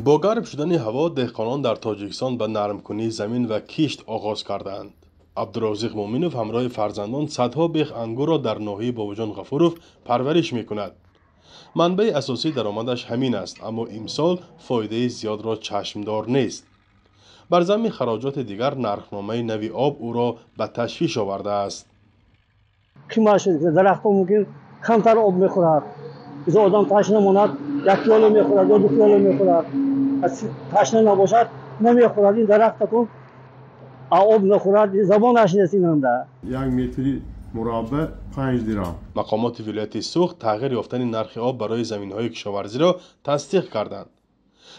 Бо гарм шудани ҳаво деҳқонон дар Тоҷикистон ба нармкунии замин ва кишт оғоз кардаанд. Абдурозиқ Муъминов ҳамроҳи фарзандон садҳо бех ангурро дар ноҳияи Бобоҷон Ғафуров парвариш мекунад. Манбаи асосии даромадаш ҳамин аст, аммо имсол фоидаи зиёдро чашмдор нест. Бар замми хароҷоти дигар нархномаи нави об ӯро ба ташвиш овардааст. Қимат шуд, дарахтҳо мумкин камтар об мехӯрад. Бизо одам ташна монад, як пиёла мехӯрад ё ду пиёла мехӯрад. Ташна набошад, намехӯрад. Ин дарахт такун об нахӯрад, забонаш нест инанда. Як метри мураббаъ 5 дирам. Мақомоти вилояти Суғд тағйир ёфтани нархи об барои заминҳои кишоварзиро тасдиқ карданд.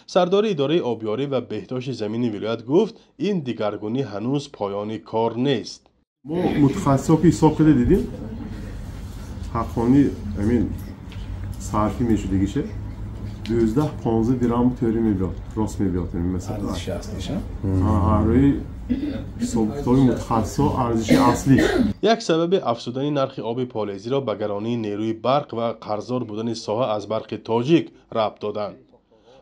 Сардори идораи обёрӣ ва беҳдошти замини вилоят гуфт, ин дигаргунӣ ҳанӯз поёни кор нест. Мо мутахассисҳо ки ҳисоб карда дидем, ҳаққонӣ амин сарфӣ мешудагише 12-15 дирам тӯри мебиёд, рост мебиёд ҳамин масъала. Арзиши аслиша? Ҳа, ҳисоб-китоби мутахассисҳо арзиши аслиш. Як сабаби афзудани нархи оби полезиро ба гаронии нерӯи барқ ва қарздор будани соҳа аз барқи тоҷик рабт доданд.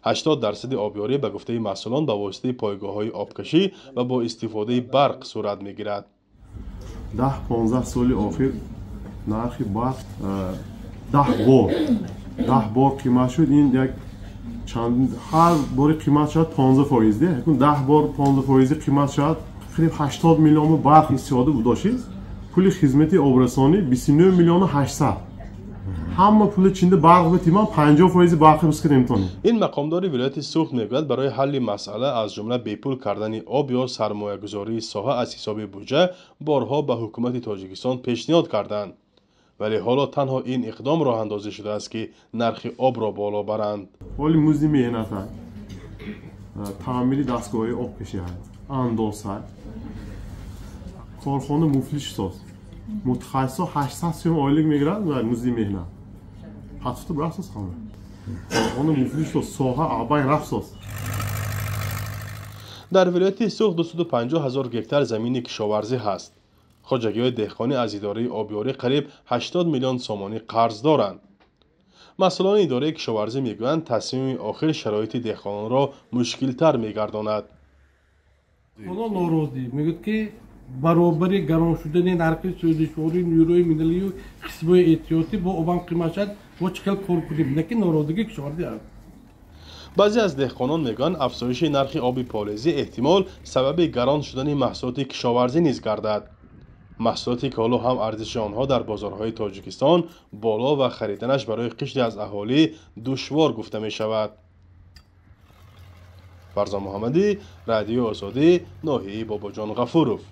80% обёрӣ ба гуфтаи масъулон ба воситаи пойгоҳҳои обкашӣ ва бо истифодаи барқ сурат мегирад. 10-15 соли охир нархи барқ 10 бор қимат шуд. Ин як чанд ҳар бори қимат шуд 15%, де? 10 бор 15% қимат шуд, қариб 80 миллион барқ истифода будошид. Пули хизмати обрасонӣ 29 миллиону 800. Ҳама пули чинда барқ битиман 50% барқи рӯз кардем тонем. Ин мақомдори вилояти Суғд мегӯяд, барои ҳалли масъала аз ҷумла бепул кардани об ё сармоягузории соҳа аз ҳисоби буҷа борҳо ба ҳукумати Тоҷикистон пешниҳод карданд. Вале ҳоло танҳо ин иқдом роҳандозӣ шудааст, ки нархи обро боло баранд. Ҳоли музди меҳнат ҳаст, таъмири дастгоҳҳои обкашӣ ҳаст, андоз ҳаст. Корхона муфлис шуд. Мутахассисҳо 800 сӯм ойлик мегиранд ва музди меҳнат. Ҳафту рафтос ҳама. Корхона муфлис шуд, соҳа абай рафтос. Дар вилояти Суғд 250 ҳазор гектар замини кишоварзӣ ҳаст. Хоҷагиҳои деҳқонӣ аз идораи обёрӣ қариб 80 миллион сомонӣ қарз доранд. Масъулони идораи кишоварзӣ мегӯянд, тасмими охир шароити деҳқононро мушкилтар мегардонад. Онҳо норозӣ мегӯяд, ки баробари гарон шудани нархи сӯзишвории нерӯи миллию қисмҳои эҳтиётӣ бо обам қимат шуд, мо чӣ хел кор кунем? Лекин норозигии кишоварзӣ аст. Баъзе аз деҳқонон мегӯянд, афзоиши нархи оби полезӣ эҳтимол сабаби гарон шудани маҳсулоти кишоварзӣ низ гардад. Маҳсулоте ки ҳоло ҳам арзиши онҳо дар бозорҳои Тоҷикистон боло ва хариданаш барои қишре аз аҳолӣ душвор гуфта мешавад. Фарзон Муҳаммадӣ, Радиои Озодӣ, ноҳияи Бобоҷон Ғафуров.